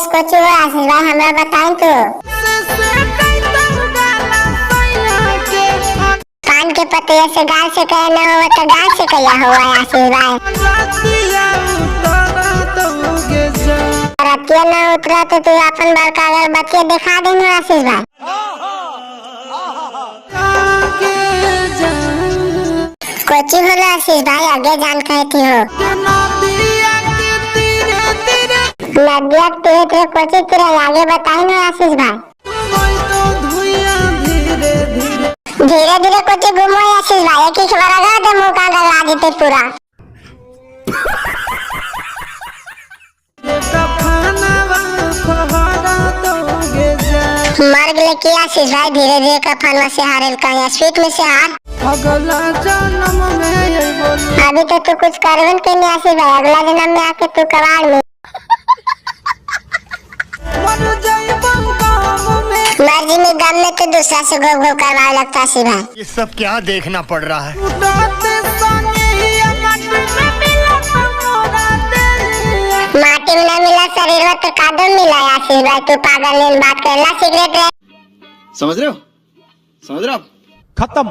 Case कोची हो आशीष भाई, हमरा बताई तो। पान के पतिया से गाल से कहे न हुआ तो गाल से कहिया हुआ है आशीष भाई? रतिया न उतरा तो तू अपन बड़का अगरबत्ती दिखा देनु आशीष भाई। कोची होला आशीष भाई, आगे जान कहती हो? नदिया तेरे तेरे कोची तेरे आगे बताई ना आशीष भाई। धीरे धीरे कोची घुमो आशीष भाई, एक ही खबर लगा दे मुंह का गला देते पूरा। मर गए की आशीष भाई, धीरे धीरे कफन से हारेल का स्वीट में से हार। अगला जन्म में अभी तो तू कुछ करवन के नहीं आशीष भाई, अगला जन्म में आके तू कबाड़ में मर्जी में गम में तो दूसरा से घो घो करवा लगता आशीष भाई। ये सब क्या देखना पड़ रहा है? माटी में ना मिला शरीर में तो कादम मिला आशीष भाई। तू पागल नहीं बात कर ला सिगरेट रे। समझ रहे हो? समझ रहे हो आप? खत्म।